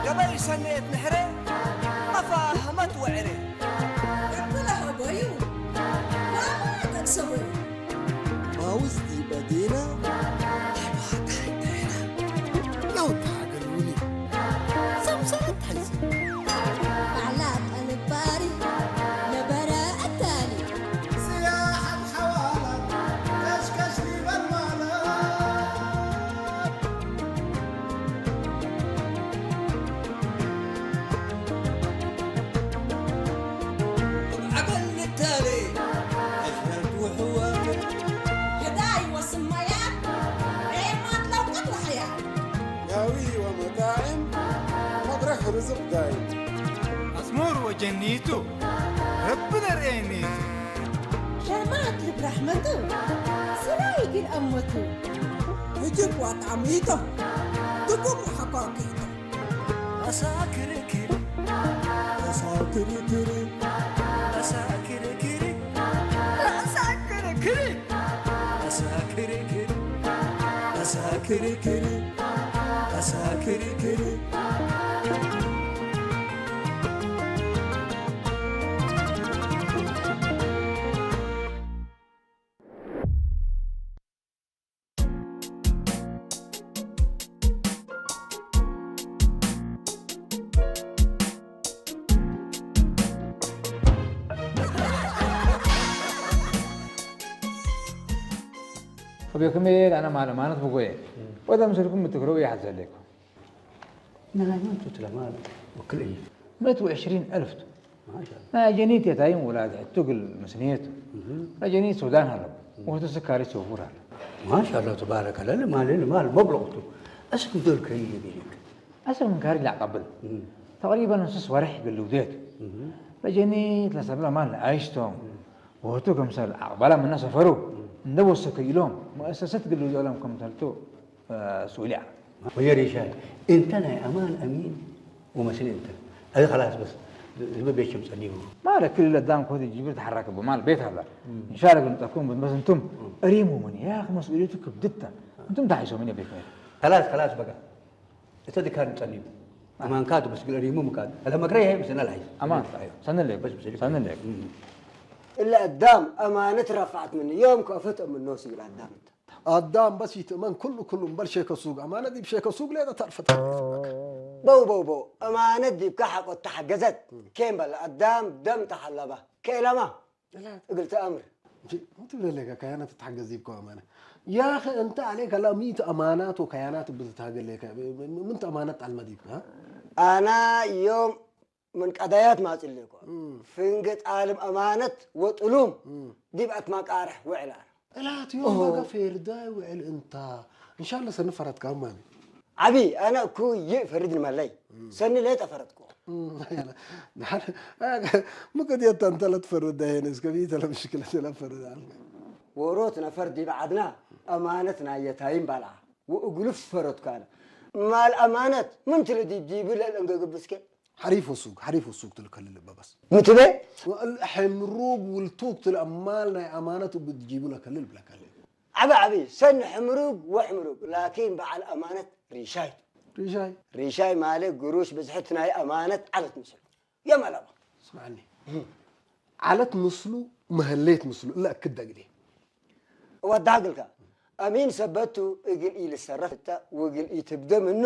ገበይ ሰነየት ንሕረ ኣፋ ሃመት ወዕረ። እብለ ሀቦዩ ዋማ ተቅሰቡ። ማውዝ ዲበ ዲና፣ ዲበ ዳይና። ለውጥ ሃገር ውኒ። ሰምሰረት ታይዚ። ባዕላ ጠልባሪ ነበረ ኣታሊ። ስያሓት ሓዋላት፣ ከሽከሽ ሊበል ማለት። ዓበል ንታሌ፣ ኣሽረርት ውሕዋት። ህዳይ ወስማያት፣ ሬማት ለውቀት ወሕያት። ያዊ ወመጣዕም፣ መድረኽ ርዝቕ ዳይ። ኣስሙር ወጀኒቱ፣ ረቢ ነርእየኒቱ። ሸማት ልብ ረሕመቱ፣ ስራይ ግን ኣመቱ። ህጅብ ዋጣዕሚቶ፣ ድጉም ሓቋቂቶ። ኣሳ ክርክር፣ ኣሳ ክርክር፣ ኣሳ ክርክር፣ ኣሳ ክርክር፣ ኣሳ ክርክር፣ ኣሳ ክርክር፣ ኣሳ ክርክር። أبي كميل، أنا مال أمانة بقوي. وإذا مسلكم بتكروا يا حزلكم. نعم، أنتم تلمان وكل إيه. مئة وعشرين ألف. ማሻ ኣላ። ናይ ጀኒት የታይም ውላድ ዕቱግ መስንየቱ። እህ። ናይ ጀኒት ሱዳን ሃሎ። እህ። ወህቱ ስካሪ ሶፉር ሃሎ። ማሻ ኣላ ተባረከ ኣላ። ለማል፣ ለማል መብለቕቱ። እስክ ዶል ከይል ቢልክ። أصل من كاري لا قبل. እህ። تقريبًا نص ورح قال له ديت. እህ። ለጀኒት ለሰብለ ማል ኣይስቶም። እህ። ወህቱ ከምሰል ኣቕባላ ምና ሰፈሩ። እህ። እንደ ወሰከ ኢሎም። ሙእሰሰት ግሉ ዲኦም ከምሰልቱ። ሱሊያ። ወጀሪሻይ፣ እንተ ናይ ኣማን ኣሚን ወመስሊ እንተ። እዚ ኸላስ በስ፣ ህዝቢ ቤት ሸም ጸኒሁ። ማለ ክልል ኣዳም ኮዲ ጅብር ተሓራከቡ ማል ቤት ሃላ። እም። እንሻላ ግን ጠኩም ብትመስ እንቱም እም። እሪሙ ምን ያኽ መስኡልየቱ ክብድታ። እንቱም ተሓይሶ ምን ቤት ሜት። ኸላስ፣ ኸላስ በቃ። እተ ድካን ጸኒሁ። ኣማን ካቱ በስ ግን እሪሙ ምካቱ። ኣለ መክረ ይሄ ብስና ላይስ። ኣማን። ኣዮ። ሰነለይ። በስ ብስሊ። ሰነለይ። እም። እለ ኣዳም ኣማነት ረፋዕት ምን ዮም ከፈት እምኖ ሲብል ኣዳም እንተ። ኣዳም በስ ይትእመን ኩሉ ኩሉ እምበር ሼከ ሱግ ኣማነት ዲብ ሼከ ሱግ ሌጠ ተርፈት ከሊፍ በከ። በው በው በው ኣማነት ዲብካ ሓቆት ተሓገዘት። ኬን በለ ኣዳም ደም ተሓለባ። ከኤለማ እግል ተኣምር። እንጂ ምን ትብለ ሌካ ከያናት ተሓገዝ ዲብካ ኣማነ። ያኸ እንተ ኣሌካ ላ ሚት ኣማናት ወከያናት ብትታገል ሌካ ምን ኣማነት ጣልማ ዲብካ? ኣና ዮም ምን ቀዳያት ማጽእ እኮ። እም። ፍንገ ጣልም ኣማነት ወጥሉም እም። ዲብ ኣትማ ቃርሕ ውዕል ኣነ። እላት ዮም ኦሆ። በጋ ፌርዳይ ውዕል እንታ። እንሻላ ሰኒ ፈረድካ ማሚ። ዓቢ፣ ኣነ እኩ ይእ ፈርድ ንመለይ። እም። ሰኒ ለይ ተፈረድኩ። እም፣ ምቅድ የታ እንተ ለትፈርድ ዳሄነ እስከ ቢተ ለምሽክለ ተለፈርድ ኣልከ። ወሮት ነፈር ዲብ ዓድና ኣማነት ናይ የታይም ባልዓ ወእግሉ ፈረድኩ ኣነ። ማል ኣማነት ምን ትለ ዲብ ዲብ ለእንገግብ እስከ። ሓሪፍ ወሱግ፣ ሓሪፍ ወሱግ ትልከልል በበስ። ምትቤ? ወእል ሕምሩግ ውልቱግ ትል ኣማል ናይ ኣማነት ብትጂቡ ለከልል ብለከልል። ዓቢ ዓቢ፣ ሰኒ ሕምሩግ ወሕምሩግ፣ ላኪን በዓል ኣማነት ሪሻይ። ሪሻይ? ሪሻይ ማለ ግሩሽ ብዝሕት ናይ ኣማነት ዓለት ምስሉ። የመለባ። ስምዓኒ። እህ። ዓለት ምስሉ፣ መህሌት ምስሉ፣ እለ እክድ ደግዴ። ወዳግልካ፣ ኣሚን ሰበቱ እግል ኢልሰረፍ እተ ወእግል ኢትብደ ምኑ፣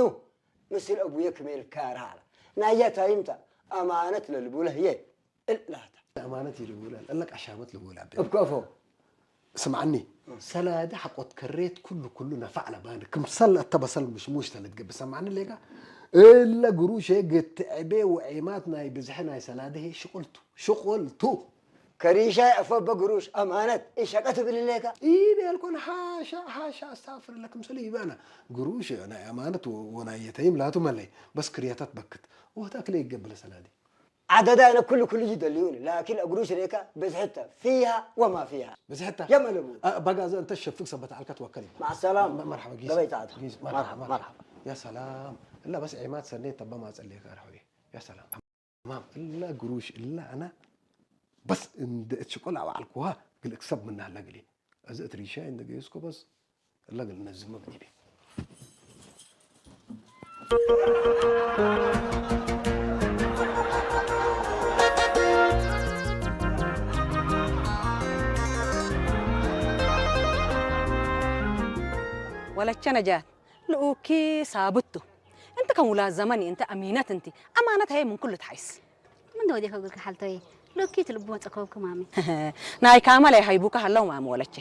ምስል ኣቡየ ክሜል ካራ ኣላ። ናያ ታይምታ፣ ኣማነት ለልቡለ ህየ፣ እላታ። ኣማነት ይልቡለ፣ እለ ቀሻመት ልቡለ ኣቤ። እብ ከፎ። ስምዓኒ፣ ሰላዲ ሓቆት ከሬት ኩሉ ኩሉ ነፋዕ ለባን፣ ክምሰል እተ በሰል ምሽሙሽ ተልትገብእ። ሰምዓኒ ሌጋ፣ እለ ግሩሽ ግትዕቤ ወዔማት ናይ ብዝሒ ናይ ሰላድሄ ሽቁልቱ ሽቁልቱ። ከሪሻይ ኣፈበ ግሩሽ ኣማነት እሸቀ ትብል ሌካ። ኢድ ያልኮን ሓሻ ሓሻ ኣስተፍርለክ ምስሉ ይባና ግሩሽ ናይ ኣማነት ወናየተይም ላቱ መለይ በስ ክርያታት በክት ወታ ክለ ይገብለ ሰላዲ። ዓደዳ እነ ኩሉ ኩሉ ይደልዩን ላኪን እግሩ ሽሬካ ብዝሕተ ፊሃ ወማ ፊሃ ብዝሕተ የመለቡ። አ፣ በጋ ዘ እንተ ሸፍግ ሰበት ዓልካ ትወከል ይባል። ማዕ ሰላም። መ-፣ መርሐባ ጊስ። ገበይ ጻዕዳ። ጊስ፣ መርሐባ፣ መርሐባ፣ መርሐባ። መርሐባ። ያ ሰላም። እላ በስ ዒማት ሰኔ ተባ ማጸልየካ ኣርሐው። ያ ሰላም። ማም እላ ግሩሽ እላ ኣና በስ እንደ እትሽቆል ኣብ ዓልኩዋ ግል እክሰብ ምናላ ግሊ። እዚ እትሪሻ እንደ ገይስኮ በስ እላ ግል ነዝመ ብዲቤ። ወለቸ ነጃት ልኡኪ ሳብቱ እንተ ከም ውላድ ዘመን እንተ ኣሚነት እንቲ ኣማነት ሃይ ምን ኩሉ ትሓይስ። ምን ደወዴ ከጉልካ ሓልቶይ ልኡኪ ትልቡ መጸከውክ ማሚ። ናይ ካመል ኣይሃይቡካ ሃለው ማሚ ወለቸ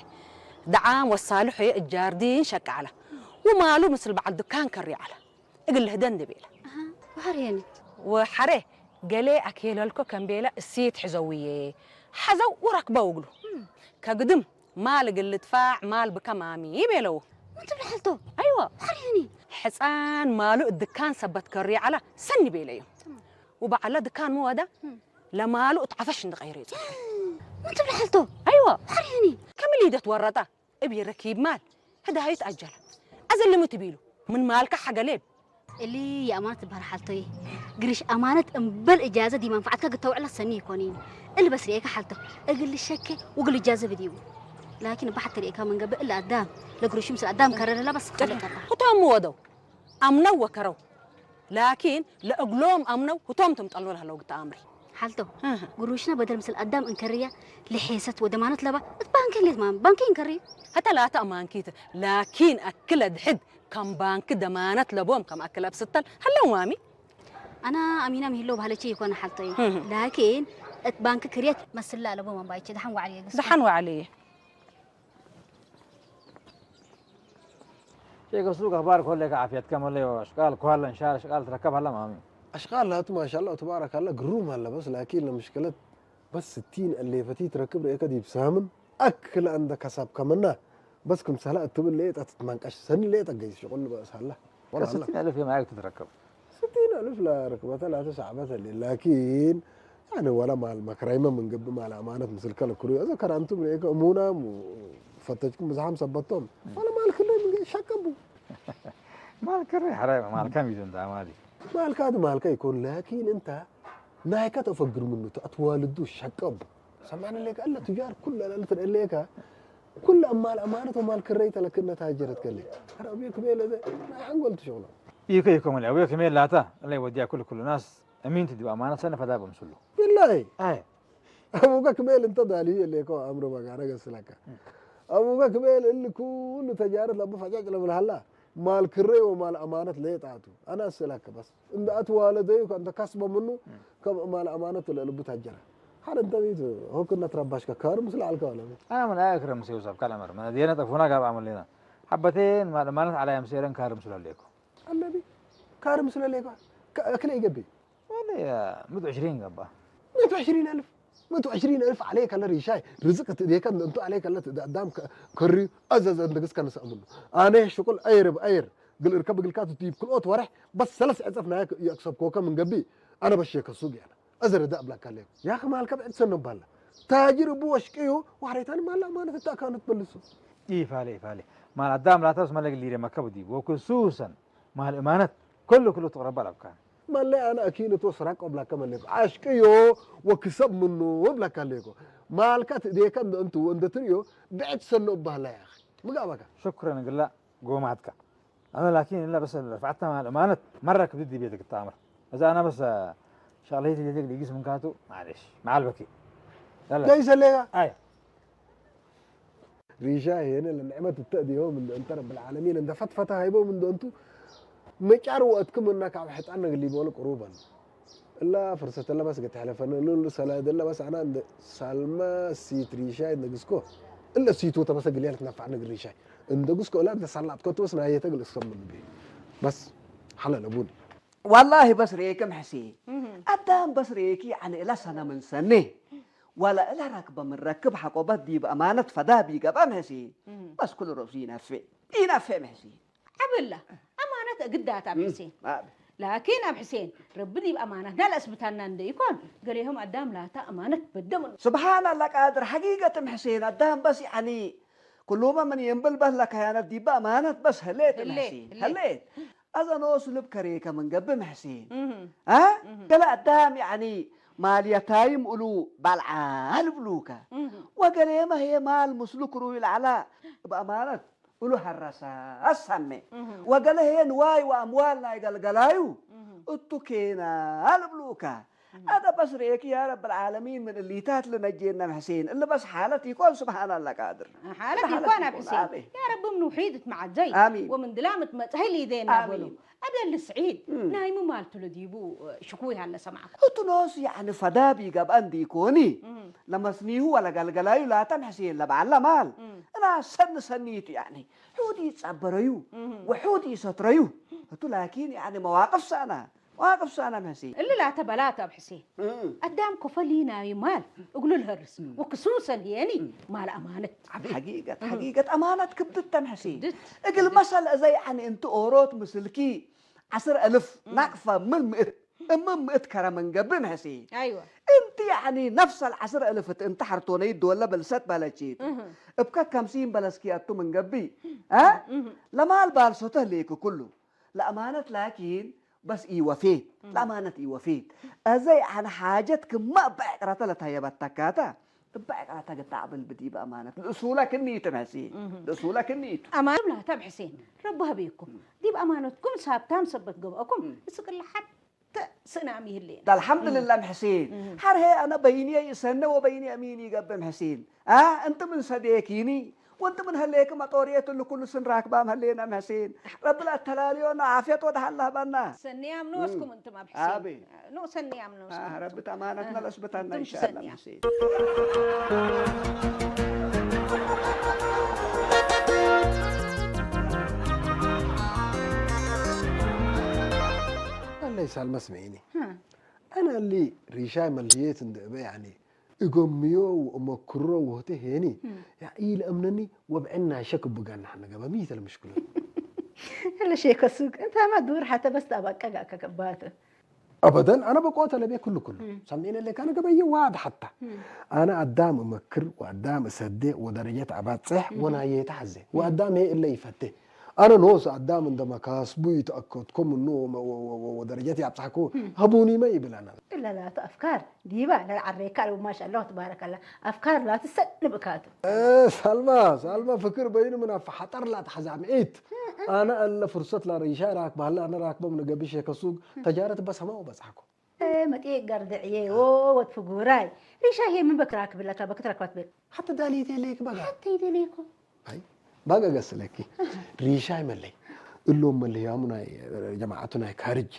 ደዓም ወሳልሑ እጃርዲን ሸቃዕላ ውማሉ ምስል በዓል ድካን ከሪ ዓላ እግል ህደን ድቤላ። ኣሃ፣ ወሓር የኒ። ወሓረ ገሌ ኣክየለልኮ ከም ቤላ እሲት ሕዘውዬ። ሓዘው ወረክበው እግሉ። እም። ከግድም ማል እግል ልድፋዕ ማል ብከማሚ ቤለው። ምን ትብል ሓልቶ? ኣይዋ። ወሓር የኒ። ሕፃን ማሉ እድካን ሰበት ከሪ ዓላ ሰኒ ቤለዩ። ተማም። ወበዓላ ድካን መወዳ እም። ለማሉ እትዓፈሽ እንድቀይረ ይጽሑ። ምን ትብል ሓልቶ? ኣይዋ። ወሓር የኒ። ከም ሊደት ወረጣ። እብ ረኪብ ማል ህዳይት ኣጀለ ኣዘልምት ቢሉ ምን ማልካ ሓገሌብ። እሊ የኣማነት ትበሃል ሓልቶይ ግሪሽ ኣማነት እምበል እጃዘ ዲ መንፈዓትካ ግተውዕላ ሰኒ ይኮኒ እል በስ ርኤካ ሓልቶ እግል ሸከ ውግል እጃዘ ብዲቡ ላኪን ባሕት ርኤካ መንገበ እል ኣዳም ለግሪሹ ምስል ኣዳም ከረረላ በስ ኸለቀታ። ክቶም ወደው ኣምነው ወከረው ላኪን ለእግሎም ኣምነው ህቶም ትምጠልኖ ለህለው ግታ ኣምሪ። ሓልቶ እህ። ግሩሽና በደል ምስል ኣዳም እንከርያ ልሔሰት ወደማነት ለባ እት ባንክ ሌት ማም ባንክ እንከርዩ። ሀታ ላታ ኣማንኪት ላኪን ኣክለ ድሕድ ከም ባንክ ደማነት ለቦም ከም ኣክለ ብስተል ሀለው ማሚ። ኣና ኣሚና ሚህሎ ባህለቼ ይኮነ ሓልቶይ እህ። ላኪን እት ባንክ ክርየት መስላ ለቦም ኣምባይቼ ደሓን ዋዕልየ ግስ። ደሓን ዋዕልየ። ሸይከ ሱቅ ኣኽባር ኮለካ ዓፍየትከ መለዮ ኣሽቃል ኳለ እንሻር ኣሽቃል ትረከብ ሃላ ማሚ። ኣሽቃል ላቱ ማሻላ ተባረካላ ግሩም ሃላ በስ ላኪን ለምሽከለት በስ ስቲን እሌፈቲ ትረክብ ርኤከ ዲብ ሳምን ኣክል ኣንደ ከሳብ ከመና በስ ክምሰላ እትብል ሌጣ ትትማንቀሽ ሰኒ ሌጣ ገይስ ሽቁል በስ ሃላ ወላ ሃላ። ستين ألف يوم عايك تتركب. ستين ألف لا ركبتها لا تسعبتها لي. لكن يعني ولا مال مكرايمة من قبل مال أمانة مثل كلا كروي. إذا كان أنتم ليك أمونا م-، فتشكم بزحام سبتهم. ولا مال كله من شكبوا. مال كري حرام، مال كم يزن ده مالي. مال كاد مال كي يكون، لكن أنت نايكا تفكر منه، تأتوالدو شكب. سمعنا لك، ألا تجار كل، ألا ترى لك. كل أمال أمانة ومال كريت لك إنها تاجرت كلي. أنا أبيك ميل هذا، ما حنقول شغله. Iko, iko, mali. Abuya kemel lata. Alai wadiya kulu kulu nas. Amin ti diba amana sana fada bam sulu. Billahi. Ay. Abuka kemel inta dali اللي كو أمر ما قارا قصلك. Abuka kemel اللي كل تجارة لما فجأة لما هلا. مال كري ومال أمانة ليه تعتو. أنا أسألك بس. إن أتوالديك أنت كسب منه. كم مال أمانة اللي لبت هجرة. حال أنت بيت. هو كنا ترباش ككار مثل على الكلام. أنا من آخر مسيو سب كلام. من دينا تفونا قاب عمل لنا. حبتين مال أمانة على يمسيرن كار مثل عليكم. النبي. كارم سلاليكا. ك-، كلا يقبي. والله يا مد عشرين قبا. مية وعشرين ألف. مية وعشرين ألف عليك الله ريشاي. رزق تديك أنت عليك الله تد-، دام ك-، كري أزز أنت قس كان سأمن. أنا شغل أير بأير. قل اركب قل كاتو تجيب كل أوت ورح. بس ثلاث عطف نايك يكسب كوكا من قبي. أنا بشيك السوق يعني. أزر ده أبلاك عليك. يا أخي مالك بعد سنة بالا. تاجر أبو وشكيو. وحريتان مالا ما نتتا كانت بلسو. إيه فالي، إيه فالي. مال الدام لا تسمى لك اللي رمى كبدي. وخصوصاً مال الأمانات. كله، كله تقرب لك كان. مال لي أنا أكيد توس راك أبلاك مالك. عشقيو وكسب منه أبلاك عليكو. مالك تديك أنت، أنت وأنت تريو. بعد سنة بالا يا أخي. مقابك. شكراً، قل لا. قوماتك. أنا لكن إلا بس رفعتها مع الأمانة مرة كبدي بيتك التامر. إذا أنا بس، آه، شغلتي جديد ليجيس من كاتو، معلش، مع البكي. يلا. ليس ليا. آية. ريشا هنا لنعمة التأدي هو من أنت رب العالمين، أنت فتفة هايبو من أنتو. مجار وقتكم إنك عم حيت عنك اللي بيقول قروباً. እላ ፍርሰት እላ በስ ገተሐለፈነ ሉል ሰላ ደላ በስ ኣና እንደ ሳልማ ሲት ሪሻይ እንደ ግስኮ እለ ሲቱ ተበሰ ግልያል ትነፋዕ ነግር ሪሻይ እንደ ግስኮ እላ እንደ ሳላት ኮት በስ ናየተ ግል እስከም ምን ቤ በስ ሐለ ለቡን والله بس ريكم حسين. أدام بس ريكي يعني إلا سنة من سنة. ولا إلا ركبة من ركب حقوبات دي بأمانة فدا بيقى بأم حسين. بس كل روسي ينفع. ينفع محسين. ዓብላ ኣማነት ግዳታ ኣብ ሕሴን ላኪን ኣብ ሕሴን ረቢ ዲብ ኣማናትና ለእስብታና እንደ ይኮን ገሌሆም ኣዳም ላታ ኣማነት በደም سبحان الله قادر حقيقة محسين أدام بس يعني كلما من ينبل بس لك يا ندي بأمانة بس هليت محسين هليت أذا نوس لب كريكة من قبل محسين ها قال أدام يعني مال يتايم ألو بالعال بلوكا وقال ما هي مال مسلك روي العلا بأمانة ኡሉ ሀረሳ ኣሳሜ ወገለ ሄ ንዋይ ወአምዋል ናይ ገልገላዩ እቱ ኬና ልብሉካ ኣደ በስሬኪ ያ ረብ ልዓለሚን ምን እሊታት ልነጄና ሕሴን እሊ በስ ሓለት ይኮን ስብሓን ኣላ ቃድር ሓለት ይኮን ኣብ ሕሴን ያ ረብ ምን ውሒድ እትመዓዘይ ወምን ድላም እትመጽሀይ ሊዴና በሉ ኣደል ስዒድ ናይ ምማልቱ ልዲቡ ሽኩይ ሃለ ሰማዕኩ እቱ ኖስ ያዕኒ ፈዳብ ይገብአ እንዲኮኒ ለመስኒሁ ወለገልገላዩ ላተን ሕሴን ለበዓላ ማል እና ሰኒ ሰኒቱ ያኒ ሑድ ይጸበረዩ ወሑድ ይሰትረዩ እቱ ላኪን ያኒ መዋቅፍ ሳና መዋቅፍ ሳና መሲ እሊ ላተ በላት ኣብ ሕሴን ኣዳም ኮፈሊ ናይ ማል እግሉ ልሀርስ ወክሱሰን የኒ ማል ኣማነት ሐቂቀት ሐቂቀት ኣማነት ክብድት ተን ሕሴን እግል መሰል እዘ ያኒ እንቲ ኦሮት ምስልኪ ዓስር እልፍ ናቅፋ ምን ምእት እምን ምእት ከረ መንገብእ ንሕሲ እንቲ ያዕኒ ነፍሰ ልዓስር እልፍ እንቲ ሐርቶነይ ድወለ በልሰት በለቺት እብከ ከምሲን በለስኪ አቱ መንገብእ ለማል ባልሶተ ህሌክ ኩሉ ለአማነት ላኪን በስ ኢወፌት ለአማነት ኢወፌት እዘ ያዕኒ ሓጀት ክማ እባ ዕቅረተ ለታየበተካተ እባ ዕቅረተ ግታዕ ብል ብዲብ አማነት ልእሱለ ክኒቱ ሕሲ ልእሱለ ክኒቱ አማን ብላታ ብሕሴን ረቢ ሀበየኩም ዲብ አማነትኩም ሳብታም ሰበት ገብአኩም እስቅለ ሐተ ስእናም ይህሌን። አልሐምድልላህ ምሕሲን ሐርሄ አነ በይንየ ይሰነ ወበይንየ ሚን ይገብእ ምሕሲን አ እንቲ ምን ሰዴኪኒ ወንቲ ምን ሀሌክ መጦርየት እሉ ኩሉ ስን ራክባም ሀሌና ምሕሲን ረቢ ለአተላልዮና ዓፍየት ወደሐን ለህበና። ሰንያም ንወስኩም እንትም አብ ሕሴን ኖ ሰንያም ንወስኩም። ረቢ ተማነትና ለስብተና ኢንሻአላህ ምሕሲን። አለይ ሳልመ ስምዒኒ። አነ እሊ ሪሻይ መልህየት እንደ እበ ያኒ እገምዮ ወእመክሮ ወህተ ሄኒ ኢለእምነኒ ወብዕናሸ ክብገና ሐነ ገበ ሚተ ለምሽክሎ። እለ ሼከ ሱቅ እንታማ ዱር ሐተ በስ ጣባቀ ጋከ ገባተ። أبدا أنا بقوة لبي كل كل سمعين اللي كان قبل يواد حتى أنا قدام مكر وقدام سدي ودرجة أبات صح وأنا يتحزي وقدام هي اللي يفتي أنا نوس قدام عندما كاسبو يتأكد كم النوم ودرجتي أبصحكو هبوني ما يبل أنا إلا لا أفكار ديبا لا عريكا وما شاء الله تبارك الله أفكار لا تسنبكاتو ሳልማ ሳልማ ፍክር በይኑ ምና ፈሓጠር ላ ተሓዛምዒት ኣነ ኣለ ፍርሰት ላ ሪሻ ራክባለ ኣነ ራክቦም ንገብሽ ከሱግ ተጃረት በሰማ ወበጽሓኩም መጤ ገርድዕዬ ወወት ፍጉራይ ሪሻ ሄ ምን በክራክ ብለካ በክትረክባት ብል ሓተ ዳልየት የለይክ በጋ ሓተ ይደለይኮ ባጋ ገስለኪ ሪሻይ መለይ እሎም መለያሙ ናይ ጀማዓቱ ናይ ካርጅ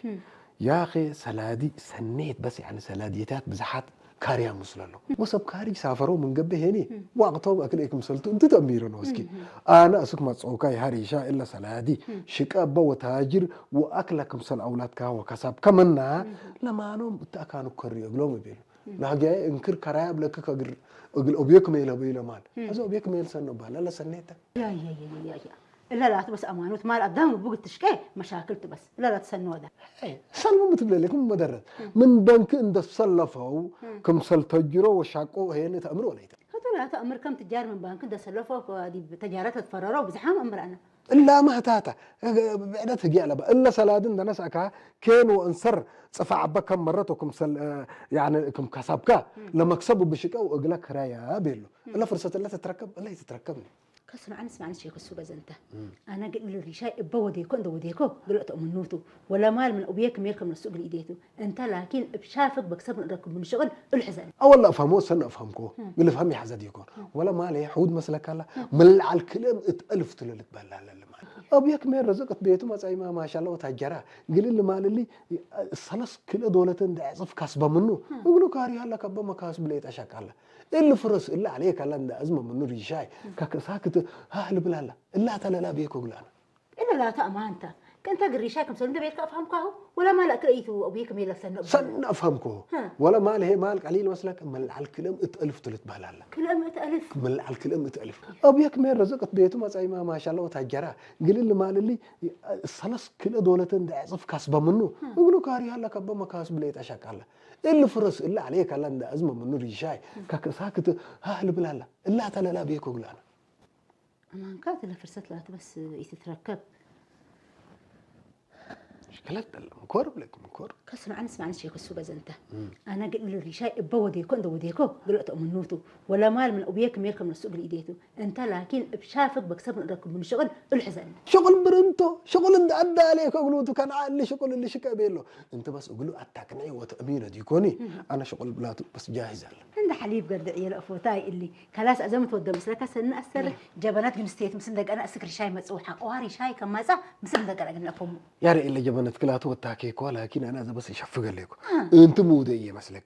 ያኸ ሰላዲ ሰኔት በስ ያኒ ሰላዲታት ብዝሓት ካርያ ምስለሎ ወሰብ ካርጅ ሳፈሮ ምንገብእ ሄኒ ዋቅቶም ኣክልኤ ክምሰልቱ እንት ተሚሩ ነው እስኪ ኣነ እስክ መጸውካ ይሃር ይሻ እለ ሰላዲ ሽቀ ኣባ ወታጅር ወኣክለ ክምሰል ኣውላድካ ወከሳብ ከመና ለማኖም እተኣካኑ ከሪዮ እግሎም ይቤሉ ናህጊያ እንክር ከራያ ብለክ ከግር እግል ኦብዮ ክሜል ሆበ ይለማል እዚ ኦብዮ ክሜል ሰኖ ባለ ለሰኔተ እላ ላቱ በስ አማኖት ማል አዳም ቡግ ትሽቄ መሻክል ቱ በስ እላ ላቱ ሰኖ ወዳ ሰልሙ ምትብለለኩም መደረት ምን በንክ እንደሰለፈው ክምሰል ተጅሮ ወሻቆ ሄን ተእምር ወለይተ ህቱ ላቱ አምር ከም ትጃር ምን ባንክ እንደሰለፈው ተጃረት ተፈረሮ ብዝሓም አምር አና እላ መህታታ ብዕደት ህጊ ኣለባ እለ ሰላድን ደነስአካ ኬን ወእንሰር ጽፋ ዓበ ከም መረት ወክምሰል ክም ከሳብካ ለመክሰብ ብሽቀ ወእግለ ክራያ ቤሉ እለ ፍርሰት እለ ትትረከብ እለ ትትረከብ ከስማዕኒ ስማዕኒ ሼክ እሱ በዘንተ ኣነ ግን እሉ ሪሻይ እበ ወዴኮ እንደ ወዴኮ ግልኦ ተእምኑቱ ወለ ማል ምን ኡብየ ክሜል ከም ነሱ እግል ኢዴቱ እንተ ላኪን እብ ሻፍግ በክሰብ ንእረክብ ምን ሽቅል እሉ ሕዘን ኣወላ እፍሀሞ ሰነ እፍሀምኮ ግል እፍሀም ይሐዘ ዴኮን ወለ ማል ሕውድ መስለካላ ምን ለዓል ክልእም እት እልፍ ትልልት በላለ እሊ ማል ኡብየ ክሜል ረዝቅ እት ቤቱ መጻኢማ ማሻላ ወታጀራ ግል እሊ ማል እሊ ሰለስ ክልእ ዶለተ እንደ ዕጽፍ ካስበ ምኑ እግሉ ካሪ ሀለ ከበ መካስብ ሌጠ ሸቃለ እሊ ፍረስ እሊ አለየ ከላ እንደ አዝመ ምኑ ሪሻይ ከክእሳክት ሃህ ልብል አላ እላ ተለላ ቤኮ ግላና እለ ላተ አማንተ أنت قريشاي كم سنة بيتك أفهم كاهو؟ ولا ما لك رأيت أبويك ميلا سنة أبوك؟ سنة أفهم كاهو. ها. ولا مال هي مال قليل مسلك، ملعل كل أم اتألف تلت بهلالة. كل أم اتألف. ملعل كل أم اتألف. أبوك ميل رزقت بيته ما زي ما، ما شاء الله، وتاجرة. قل اللي مال اللي سلس كل دولة عصف كسبة منه. ها. يقولوا كاري هلا كبا ما كاسب ليت أشك الله. اللي فرس إلا عليك الله عند أزمة منه ريشاي. كك ساكت، ها، اللي بلالا. إلا تلا لا بيكو قلانا. أما أنكات إلا فرصة لا تبس يتتركب. شكلك دل-، مكور بلك مكور. كسمعني، اسمعني شيخ السوق زنته. أنا قل له ريشاي إبا وديكو، عند وديكو، قل له تأمنوتو. ولا مال من أبيك ميلكم من السوق لإيديتو. أنت لكن بشافك بكسب من أدركم من شغل الحزن. شغل برنتو، شغل عند عدالي كقلوتو كان عالي شغل اللي شكا بيلو. أنت بس قلوا أتاكنعي وتأمينة ديكوني. أنا شغل بلاتو بس جاهز هلا. عند حليب قرد عيال أفوتاي اللي خلاص أزمت ود مسلك سن أسر جبنات جنستيت مثل دق أنا أسكر شاي مصوحة قواري شاي كم مزة مثل دق أنا قلنا فمو. يا ري إلا جبنات كلاتو وتاكي كو، لكن أنا إذا بس يشفق لكم. أنت مو دي مسلك.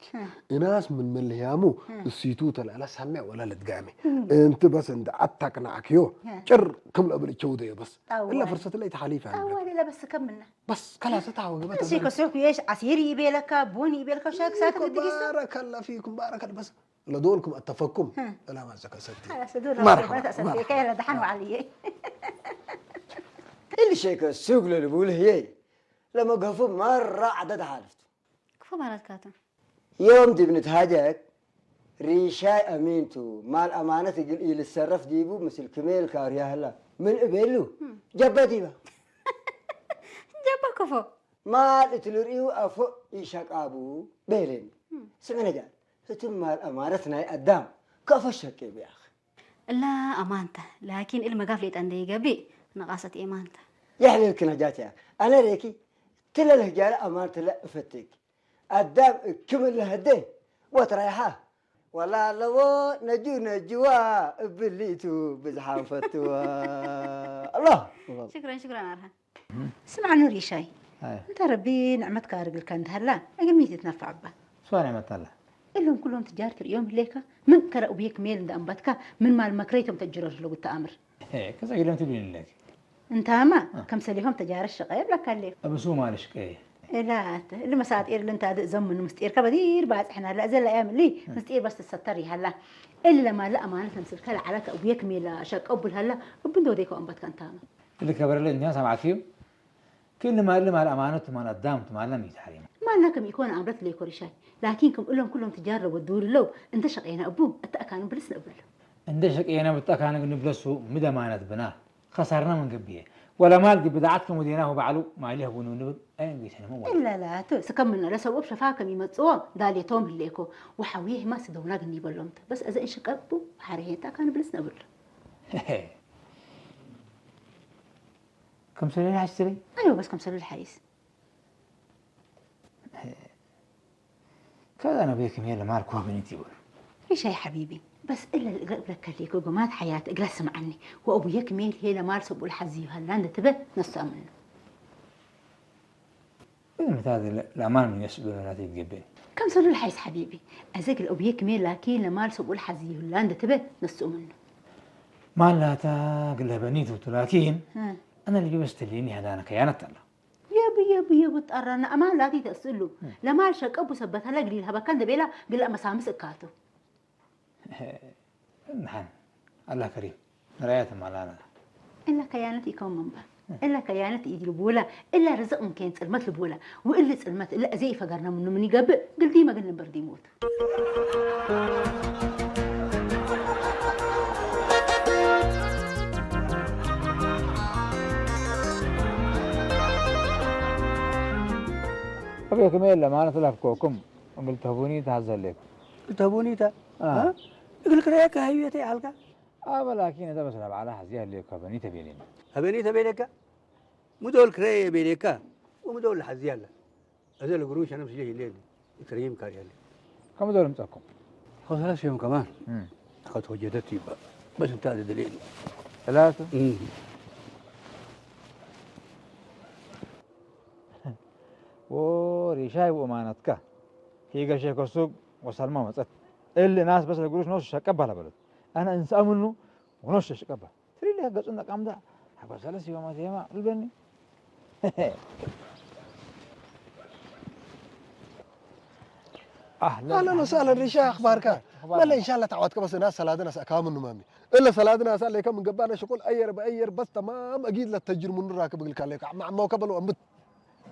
الناس من ملهيامو السيتو تلا لا سمع ولا لتقامي. أنت بس عند عتك نعكيو. شر كم لأبل تشودي بس. إلا فرصة اللي تحاليفها. أول إلا بس كملنا. بس خلاص تعوق بس. شيكو سوق يش عسير يبي لك، بون يبي لك، شاك ساكت تقيسو. بارك الله فيكم، بارك الله. بس لدولكم أتفقكم. لا ما زكا ستي. خلاص، دول مرحبا، أتفقكم، مرحبا. كي لا دحنوا علي. اللي شيك السوق للبول هي. لما قفوا مرة عدد حالفت. كفو مالت كاتم. يوم دي بنتهاجك، ريشاي أمينتو، مال أمانة يقول إيه للسرف ديبو، مثل كميل كاريا هلا. من إبلو؟ جبا ديبا. جبا كفو. مال إتلوريو أفو إيشاك أبو، بيلين. سمعنا جان. ستم مال أمانة ناي أدام. كفو الشكي بياخ. لا أمانته، لكن المقاف ليت عندي يقبي نقاصة إيمانته. يحلل كنا جاتي. أنا ريكي، تلا له جال أمانته لا أفتك. أدام كم اللي هدي، وتريحه. ولا لو نجو نجوا، بليتو بزحام فتوى. الله. شكرًا، شكرًا أرهان. سمع نور يا شاي. أنت ربي نعمتك أرجل كان هلا، أجل ميت يتنفع به. سؤال نعمة الله. إلهم كلهم تجارة اليوم ليك، من كرأوا بيك ميل عند أنبتك، من مال مكريتهم تجرر لو قلت أمر. إيه، كذا يلهم تبين لك. أنت ما، كم سليهم تجارة الشقيب لك اللي. أبو سو مالش كي. إيه لا، اللي مساطير اللي أنت هذا زمن مستير كبدير بعد إحنا لا زل أيام اللي مستير بس تستري هلا. إلا ما لا أمانة نمسك كلا على أبويك ميلا شق أبو هلا، أبن دوديك وأنبتك أنت ما. اللي كبر لي الناس سمعتيهم. كل ما اللي مال أمانة مال الدام مال لم يتحرم. ما لكم يكون أمرت لي كورشاي، لكن كم إلهم كلهم تجار لو الدور لو أنت شقينا أبو أتأكانوا بلسنا أبو له. أنت شقينا بتأكانوا نبلسوا مدى أمانة بنا خسرنا من قبيه. ولا مال دي بضاعتكم وديناه بعلو ما عليه بنو نبل أين قيسنا مو. إلا لا تو سكمنا لا سبب شفاكم يمتصوا دالي توم هليكو وحويه ما سدونا قني بلومت بس إذا إن شك أبو حريه تأكانوا بلسنا أبو له. كم سنة عشتري؟ أيوة بس كم سنة الحيس. كذا أنا بيك ميل مال كوه بنتي بول. إيش يا حبيبي؟ بس إلا الإقرأ لك ليك وقمات حياة إقرأ سمعني. وأبو يك ميل هي لمال سب والحزي هلا أنت تبه نص أمنه. إذا متى هذا الأمان من يسب ولا تتقبل. كم سنة الحيس حبيبي؟ أزق الأبو يك ميل لكن لمال سب والحزي هلا أنت تبه نص أمنه. ما لا تقل بنيته لكن ها. أنا اللي جبست اللي إني هذا أنا كيانة الله. يب يب يب تقرنا أمان لا تتسلو. لمال شك أبو سبت هلا قليل هبا كان دبيلا قل أما سامس إكاتو. نحن. الله كريم. رأيت مالانا. إلا كيانة يكون منبا. إلا كيانة يجي البولا. إلا رزق ممكن تسلمت البولا. وإلا تسلمت إلا أزي فقرنا منه من يقبل. قل ديما قلنا بردي موت. أبي كمية لما أنا تلعب كوكم قلت هبوني تهزل لك. قلت هبوني تا. آه. ها؟ يقول لك ريك هاي يتي حلقة. آه، ولكن إذا بس لعب على حزيها اللي كبني تبيلين. هبني تبيلك؟ مدول كري بيلك. ومدول حزيها له. هذا القروش أنا مسجيه الليل. كريم كاري الليل. كم دول متأكم؟ هو ثلاث يوم كمان. مم. قد وجدت يبقى. بس أنت هذا دليل. ثلاثة؟ مم. وريشاي وأمانتك. هي قشة كسوق وسلمى مصت. اللي ناس بس القروش نص شكبها لبلد. أنا إنسان منه ونص شكبها. تري لي قصنا قام ده. حبا ثلاث يوم ثيما البني. أهلًا وسهلًا ريشا، أخبارك؟ والله إن شاء الله تعوضك، بس أنا سلادنا سأكامل نمامي. إلا سلادنا سأليك من قبانا شغل أير بأير، بس تمام، أكيد لا تجر من راكب قلك عليك. مع ما قبل وأمت.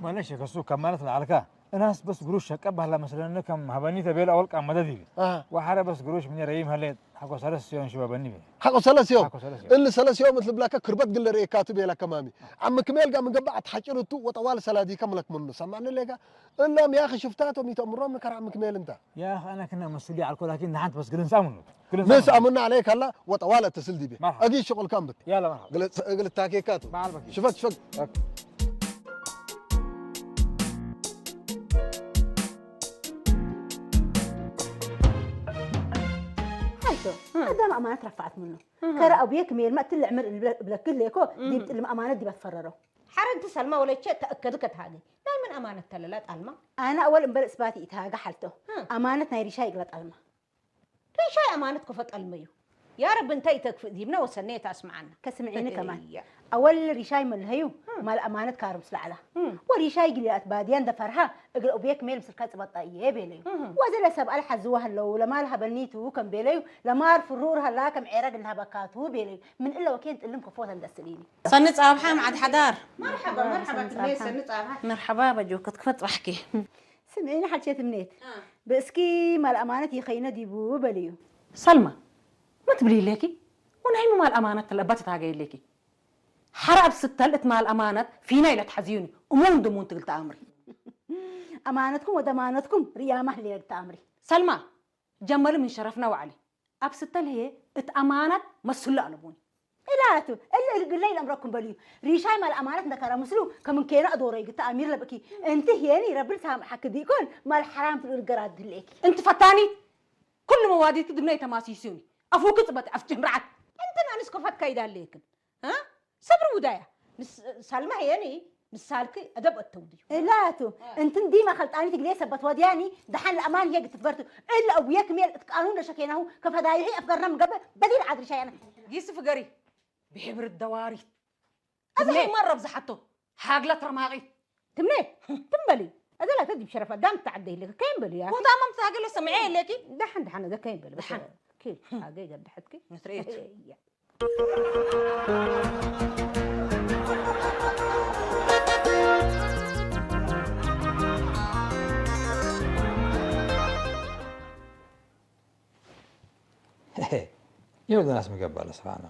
معلش يا كسو، كمالة العلكة. الناس بس قروش شكب هلا مثلًا كم هبني تبيل أول كم مدد دي. آه. وحرة بس قروش من ريم هلت. حقو سلس يوم شباب النبي. حقو سلس يوم. حقو سلس يوم. اللي سلس يوم مثل بلاك كربت قل ريكاتو بيلا كمامي. عم كميل قام قبعت حاجرتو وطوال سلادي كملك منه. سمعني ليك. إلا يا أخي شفتاتهم يتأمرون من كرع عم كميل أنت. يا أخي أنا كنا مسؤولية على الكل، لكن نحن بس قلنا سامنو. قلنا نس سامنو. أمنا عليك هلا وطوال اتصل دي بي. مرحبا. أجي شغل كامبت. يلا مرحبا. قلت، قلت تاكيكاتو. مع البقية. شفت، شفت. أوكي. ሓይቶ፣ ኣዳም ኣማነት ረፋዓት ምኑ። ከረ ኣቡየ ክሜል መእትል ዕምር ብለክል ሌኮ፣ ዲብ ጥልም ኣማነት ዲባ ትፈረሮ። ሓረ እንቲ ሰልማ ወለቼ ተእከድ ከትሃገ። ናይ ምን ኣማነት ተለላ ጣልማ? ኣነ ኣወል እምበር እስባት ይትሃገ ሓልቶ። ኣማነት ናይ ሪሻ ይግረ ጣልማ። ሪሻይ ኣማነት ኮፈ ጣልመዩ። ያ ረቢ እንታይ ተክፍእ ዲብና ወሰነየ ታስምዓና። ከስምዒኒ ከማን። እያ። ኣወል ሪሻይ መልሀዩ፣ ማል ኣማነት ካርም ስለዓላ። ወሪሻይ ግልያት ባድያን ደፈርሃ፣ እግረ ኡቤክ ሜል ምስልካ ጽበጣ እየ ቤለዩ። ወዘለ ሰብ ኣልሓዝዋ ህለው፣ ለማል ሃበኒቱ ከም ቤለዩ፣ ለማር ፍሩር ሃላ ከም ዔረግ እንሃበካቱ ቤለዩ። ምን እለ ወኬን ጥልም ከፎት እንደስሊኒ። ሰኒ ጻብሓ መዓድ ሓዳር። መርሓባ፣ መርሓባ፣ ትምኔት ሰኒ ጻብሓ። መርሓባ፣ በጆ ክትክፈት ጽባሕኪ። ስምዒኒ ሓልሸት እምኔት። አ። ብእስኪ ማል ኣማነት ይኸይነ ዲቡ በልዩ። ሰልማ፣ ምን ትብሊ ኢለኪ? ወንሃይ ማል ኣማነት ተለባት ታገይ ኢለኪ። ሓራ ኣብ ስተል እት ማል ኣማነት ፊና ኢለ ትሓዝዩኒ። እሙን ድሙን ትግል ተኣምሪ። ኣማነትኩም ወደማነትኩም ርያማ ህሌ ተኣምሪ። ሰልማ፣ ጀመሉ ምን ሸረፍና ወዓሊ። ኣብ ስተል ህየ እት ኣማነት መስሉ ኣለቡኒ። እላቱ፣ እል እል ግለይ ለምረኩም በልዩ። ሪሻይ ማል ኣማነት እንደከረ ምስሉ ከምን ኬና ኣዶረይ ግታ ኣሚር ለብኪ። እንቲ ህየኒ ረብል ሳምሓክ ዲኮን ማል ሓራም ትብል ገራት ድሌኪ። እንቲ ፈታኒ፣ ኩሉ መዋዲቱ ድምነይ ተማሲሱኒ። ኣፉ ክጽበት ኣፍጭን ርዓት። እንትን ኣንስ ኮፈት ከይዳ ኣለክን። እ? ሰብሪ ውዳያ። ምስ ሳልማ ህየኒ ምሳልኪ ኣደብ ኣተውድዩ። እላቱ፣ እ። እንትን ዲማ ከልጣኒ ትግሌ ሰበት ወድያኒ፣ ደሓን ለኣማን ህየ ግትፍገርቱ። እለ ኣቡየ ክሜል እትቃኑን ደሸኬናሁ፣ ከፈዳይሒ ኣፍገርና ምገብእ፣ በዲል ዓድርሻ ያነ። ጊስ ፍገሪ፣ ብሕብሪ ደዋሪት። እዚ ትምኔ። ሕማር ረብ ዝሓቶ፣ ሃግላ ተርማቒ። ትምኔ፣ ትም በሊ። እዘ ላተ ዲብ ሸረፋ፣ ዳም ተዓደ ኢለክ፣ ከይም በሊ፣ ያ። ወታማም ተሃገለ ሰምዐ ኢለኪ። ደሓን፣ ደሓን፣ እዘ ከይም በሊ። ደሓን። ኪ፣ ሃገይ ገድሐትኪ። ንትርእየት። እያ። ይኸው ደናስ ምገባ ለስፋና።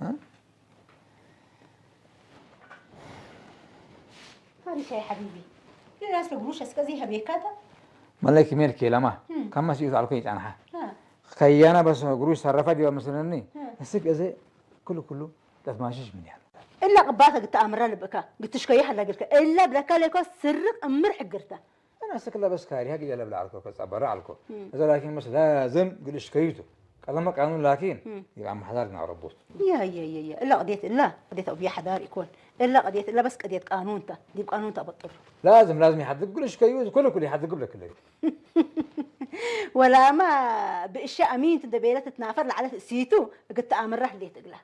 እ? ፋሪሻ ያ ሓቢቢ። ደናስ ለግሩሽ እስከዚ ሀቤካታ? መለክ ሜልክ ለማ። እም። ከማ ሲዩት ኣልኮ ይጫንሓ። እ። ከያና በስ ግሩሽ ሰረፋ ዲባ መስለኒ። እ። እስክ እዚ ኩሉ ኩሉ ተትማሽሽ ምን ያህል? እላ ቅባተ ግታ ኣምራ ልብካ፣ ግትሽከያ ሓላ ግልከ። እላ ብለካ ለኮ ስርቅ እምር ሕግርታ። أنا أسك لا بس كاري، هاجي جلب العركو، كتصبر عركو. مم. إذا لكن مش لازم قلش كيوتو. قال ما قانون لكن، مم. يبقى محضر نعربوت. يا، يا، يا، يا. إلا قضيت، إلا قضيت أبي حضار يكون. إلا قضيت، إلا بس قضيت قانون تا. دي قانون تا بطل. لازم، لازم يحدد قلش كيوتو. كله، كله يحدد قبل كله. ولا ما بإشي أمين تدبيلة تتنافر لعلى سيتو. قلت أمر راح ليت إقلا.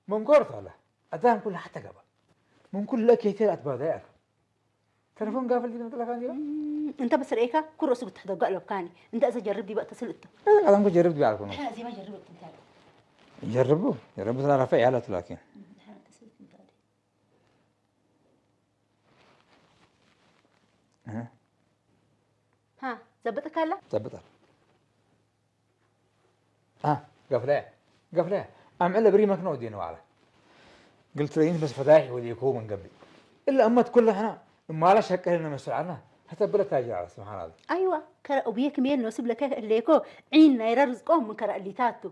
من كورت هلا. أدام كل حتى قبل. من كل لك يتير أتبادى أكل. تلفون قافل دي مطلع كان جوا؟ مم، انت بس رئيكا كل رؤسك بتحدى قلب كاني. انت اذا جرب دي بقى تصل انت. انا قاعد نقول جرب دي على كونه. احنا زي ما جربت انت. جربوا، جربوا ترى رفع يا لكن. احنا تصل انت. ها؟ ها، زبطك هلا؟ زبطها. ها، قفلة، قفلة. أم علا بري مكنو دين وعلا. قلت له: "إنت بس فدايح وديكو من قبل." إلا أمت كل هنا، ما لا شك إنه مسؤول عنها. حتى بلا تاجر على سبحان الله. أيوة، كرا أبويا كمية نصيب لك ليكو. عين نايرا رزقهم من كرا اللي تاتو.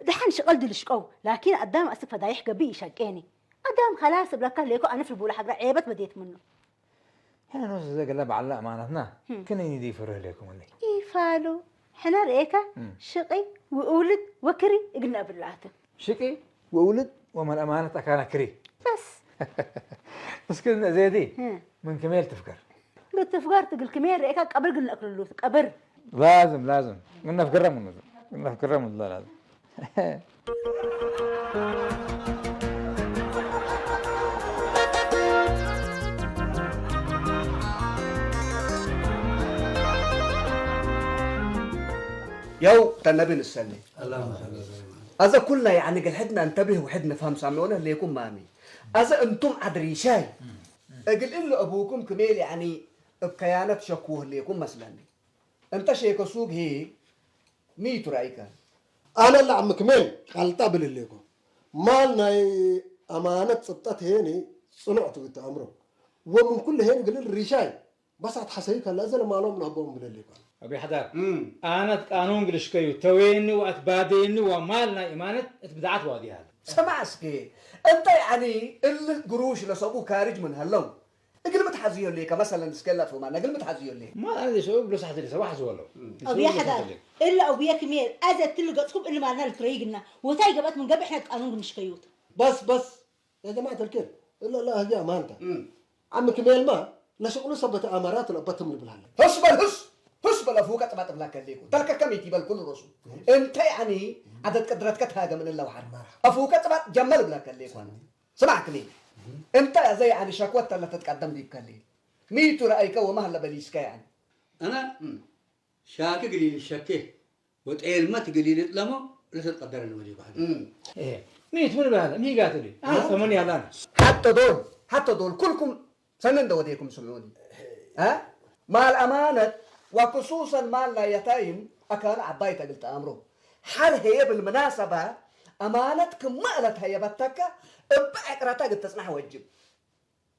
دحن شغل دلشقو، لكن قدام أسك فدايح قبي يشقيني. قدام خلاص بلا كان ليكو أنا في البولا حق عيبت بديت منه. ሕነ ንሱ ዘገለ በዓልና ኣማናትና፣ ህም። ክንይ ንዲፍርህ ለይኩም ኣለይ። ኢፋሉ፣ ሕነ ርኤካ፣ ህም። ሽቒ፣ ውእውልድ፣ ወክሪ፣ እግነ ብላቱ። ሽቂ፣ ውእውልድ፣ ወመን ኣማነት ኣካና ክሪ። በስ። እስኪ እነ ዜዲ፣ ህም። ምን ክሜል ትፍከር? ብትፍከር ትግል ክሜል ርኤካ ቀብር ግን ነእክልሉ፣ ቀብር። ላዝም፣ ላዝም። ግን ነፍክረ ምኑ፣ ግን ነፍክረ ምኑ ላዝም። ያው ተነቢ ንሰለ። አላሁመ ሰሊ ወሰሊም። አዘ ኩልና ያኒ እግል ሕድና እንተብህ ውሕድ ንፍሀም ሳምዕነ ህሌኩም ማሚ። አዘ እንቱም ዓድ ሪሻይ እግል እሉ አቡኩም ክሜል ያኒ እብ ከያነት ሸኩ ህሌኩም መስለኒ። እንተ ሼከ ሱግ ሄ ሚ ቱ ረአይከ? አነ ለዓም ክሜል ቃልጣ ብል ህሌኮ። ማል ናይ አማነት ጽብጠት ሄኒ ጽኑዕ ትግት አምሮ። ወምን ኩሉ ሄን ግልል ሪሻይ በሳት ሐሰዩ ከላ እዘ ለማሎም ለህቦም ብለል ይኮን። አቢ ሐዳር፣ እም። አነት ቃኑን ግልሽከዩ፣ ተወየኒ ወአትባደየኒ ወማል ናይ እማነት እት ብድዓት ዋዲያል። ሰማዕ እስኪ፣ እንተ ያኒ እልህ ግሩሽ ለሰቡ ካርጅ ምን ሀለው፣ እግል ምትሐዝዮ ሌከ፣ መሰለን እስከ ላትፎ ማና፣ እግል ምትሐዝዮ ሌ። ማል አነ ሰበብ ብሎ ሳሕት ሰባ ሐዝወለው። እም። አቢ ሐዳር፣ እለ አቡየ ክሜል፣ አዘ ትል ገጽኩም እልማልና ልትረይግና፣ ወታይ ገበት ምን ገብሕ ናይ ቃኑን ግምሽከዩት። በስ፣ በስ፣ ያ ጀማዐት አልኬር፣ እለ፣ እለ፣ ህዝቢ አማንታ። እም። ዓሚ ክሜልማ፣ ለሽቅሉ ሰበት አመራት ለበትም ልብላለ። ህስ በል ህስ! ህስ በል አፉከ ጥባጥ ብላ ከሌኩ። ተልከ ከም ኢቲበል ኩሉ ሮሱ። እንተ ያኒ፣ ዐደድ ቅድረትከ ተሃገ ምን እለ ወሐር። መርሐባ። አፉከ ጥባጥ ጀመል ብላ ከሌኩ አነ። ስማዕ ክሜል። እንተ ዘይ ያኒ ሸክወት ተለ ተትቀደም ዲብ ከሌ። ሚቱ ረአይከ ወመህለ በሊስከ ያኒ። አነ እም። ሻኪ ግሊል ሸኬ ወጤልመት ግሊል እጥለሞ ለተትቀደረ ንወዴ ባህል። እም። እህ፣ ሚት ምን ባህል? ሚጋት ሊ። አህ፣ አህ። ፈመን ያላን። ሐተ ዶል፣ ሐተ ዶል ኩልኩም ሰነ እንደ ወዴኩም ስምዑኒ። አ? ማል አማነት ወክሱሰን ማል ናይ የታይም አካን ዐባይ ተግል ተአምሮ። ሐር ሄየ ብልምናሰባ አማነት ክመ እለት ሀየበተከ እበ ዕቅረታ ግድ ተጽናሕ ወጅብ።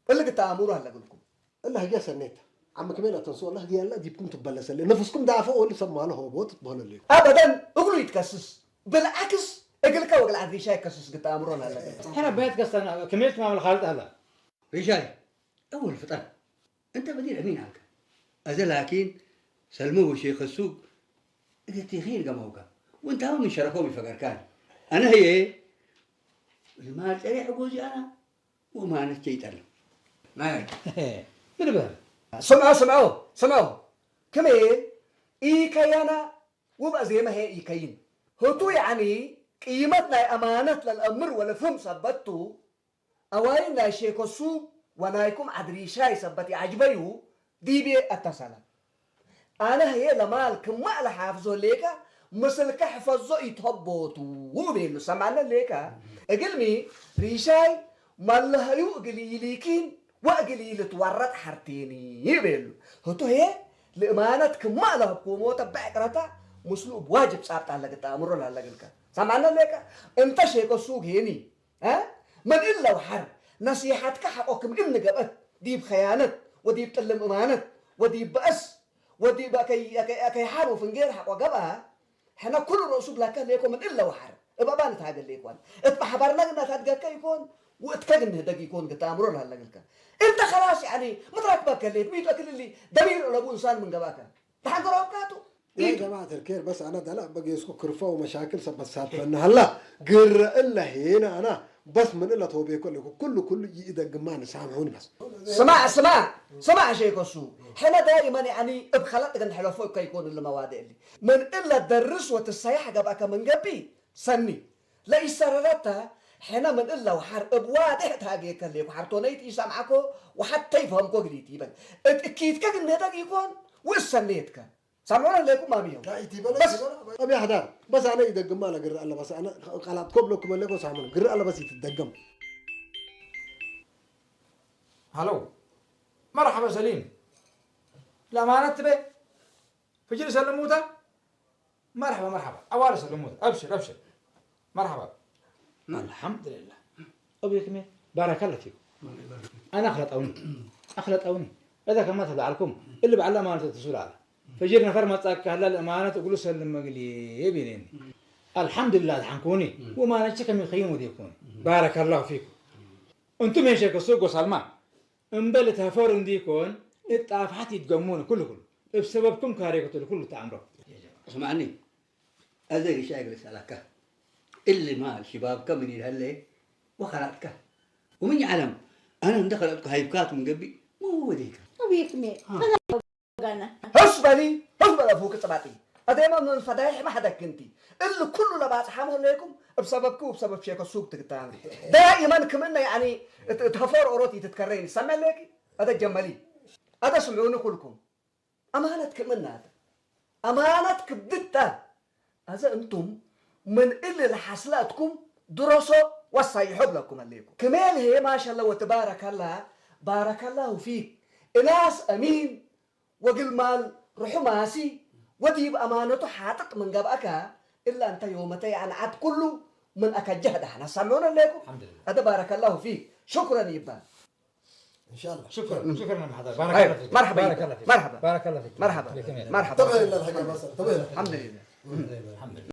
እሊ ግድ ተአምሩ አለግልኩም። እለ ህግየ ሰኔት። ዓሚ ክሜል አተንሱ ወላ ህግየ አለ ዲብኩም ትበለሰለ። ነፍስኩም ዳፈ ወል ሰማለ ሆቦ ትትበለለ። አበደን እግሉ ይትከስስ። ብልዓክስ እግልካ ወግል ዐድሪሻ ይከስስ ግድ ተአምሮ አለግልኩም። ሐረ በየት ከስተና ክሜል ትማመል ካልጥ አላ። ሪሻይ፣ አወል ፍጠን። እንተ በዲር አሚን አልከ። አዘ ላኪን ሰልመ ወሼኸ ሱግ እገ ቲኺን ገማውካ። ወንታው ምን ሸረኮም ይፈገርካን። አነ ህዬ ልማል ጸሬ ሕጎዚ አና ወማነት ቸይጠልም። ማይ። ምን በል? ስምዖ፣ ስምዖ፣ ስምዖ። ክሜ ኢከየና ውብ አዜመ ሄ ኢከይን። ህቱ ያኒ ቅይመት ናይ አማነት ለልአምር ወለፍህም ሰበቱ አዋይ ናይ ሼኮ ሱብ ወናይኩም ዐድሪሻይ ሰበት ይዐጅበዩ ዲቤ አተሰለ። አነ ህዬ ለማል ክማእ ለሓፍዞ ሌከ ምስልከ ሕፈዞ ኢትሀቦቱ ቤሉ። ሰማነ ሌከ እግልሚ ሪሻይ መለሀዩ እግል ኢሊኪን ወእግል ኢልትወረጥ ሐርቴኒ ቤሉ። ህቱ ህዬ ልእማነት ክማእ ለሀብኩሞተ ብዕቅረታ ምስሉ እብ ዋጅብ ጻብጣ ለግጣ አምሮ ላለግልከ። ሰማነ ሌከ እንተ ሼኮ ሱግ ሄኒ እ? ምን እለ ወሐር ነሲሐትከ ሐቆ ክም እኒ ገብአት ዲብ ኸያነት ወዲብ ጥልም እማነት ወዲብ በአስ ወዲብ አከይ፣ አከይ፣ አከይ ሐር ወፍንጌል ሐቆ ገብአ፣ ሕነ ኩሉ ርእሱ ብላከ ሌኮ ምን እለ ወሐር እብ አባን እት ሀገር ሌኮን እት ማሕበርና ግና ታድገከ ይኮን ወእትከ ግን ንህደግ ይኮን ግታ አምሮ ላለገልከ። እንተ ኸላስ ያኒ ምድራክ በከሌት ሚቶ ክልሊ ደሚር ለቡ እንሳን ምን ገባከ። ተሓንገሮ አብካቱ ያ ጀማዓት አልኬር፣ በስ አና ደላ በጌስኩ ክርፋ ወመሻክል ሰበት ሳትፈና ሀላ ግረ እለ ሄነ አና በስ ምን እለ ተውቤኮ ለኩ ኩሉ ኩሉ ይእደግማ ንሳምሑኒ በስ። ስማዕ፣ ስማዕ፣ ስማዕ ሼክ እሱ፣ ሕነ ዳይመን ያኒ እብ ኸለጥ ግን ሕለፎ እከ ይኮን እለ መዋድእ እሊ። ምን እለ ደርስ ወትሰያሕ ገብአከ ምን ገቢ ሰኒ። ለኢሰረረተ ሕነ ምን እለ ወሐር እብ ዋድሕ ተሃጌከ ሌኩ ሐርቶነይት ኢሰምዓኮ ወሐተ ይፍሀምኮ ግሊት ይበል። እት እኪትከ ግን ነደግ ይኮን ውእሰኔትከ። ሳምዑ ለይኩም ማሚ የው። ታ ኢቲ በለ በስ። ኢቲ በለ። አብ ያህዳር። በስ አነ ይደግማ ለግር አለ በስ አነ ቃላት ኮብሎ ክመለኮ ሳምዑ ግር አለ በስ ይትደገም። ሃሎ። መርሐባ ሰሊም። ለአማነት ትቤ። ፍጅር ሰልሙታ። መርሐባ መርሐባ። አዋል ሰልሙታ። አብሽር አብሽር። መርሐባ። አልሐምዱሊላህ። አብየክሜ ባረከለ ፊኩም። አነ አኽለጠውኒ። አኽለጠውኒ። እዛ ከማ ተብዓልኩም እሊ በዓል አማነት ትሱል አለ። ፈጅር ነፈር መጻካ ሀላ ለአማነት እግሉ ሰልም መግሊ ቤኔኒ። አልሐምዱሊላህ አድሐንኩኒ። ወማነች ከም ይኸይን ወዴኩኒ። ባረከላሁ ፊኩም። እንቱም የን ሸከ ሱጎ ሳልማ እምበል እት ሀፈር እንዲኮን እት ጣፍሓት ይድገሙን ኩሉ ኩሉ እብ ሰበብኩም ካሬ ክትል ኩሉ ተአምሮ። እስማዕኒ፣ አዘ ሪሻ እግል እሰአለከ። እሊ ማል ሽባብከ ምን ኢልሀሌ ወኸላጥከ። ወምን ይዐለም፣ አነ እንደ ኸለጥኩ ሀይብካት ምን ገብእ ምን ወዴከ። አቤክሜ፣ አ። ፈዛ ወጋነ። ህስ በሊ፣ ህስ በል አፉክ ጽባጢ። አዴመ ምን ፈዳይሕ ማሕደክ እንቲ። እሊ ኩሉ ለባጽሓም ህሌኩም እብ ሰበብኪ ወእብ ሰበብ ሼከ ሱግ ትግታም። ዳኢመን ክምነ ያኒ እት፣ እት ሀፎር ኦሮት ኢትትከረይኒ። ሰሜ ሌኪ፣ አደ ጀመሊ። አደ ስምዑኒ ኩልኩም። አማነት ክምነ አተ። አማነት ክብድት ተ። أذا أنتم من اللي لحصلتكم درسوا وصيحوا لكم عليكم. كمال هي ما شاء الله وتبارك الله، بارك الله فيك. إناس أمين وقل مال رحماسي وديب أمانته حاطط من قبأك إلا أنت يومتي عن عد كله من أكجهد احنا سامعون عليكم. الحمد لله. هذا بارك الله فيك. شكرا يبا. ان شاء الله. شكرا شكرا يا محمد، بارك أيوة، الله فيك. مرحبا بارك يبا. الله فيك. مرحبا. بارك الله فيك. مرحبا. لك يا مير. مرحبا. طبعا الحاجه بس طبعا. الحمد لله. الحمد لله.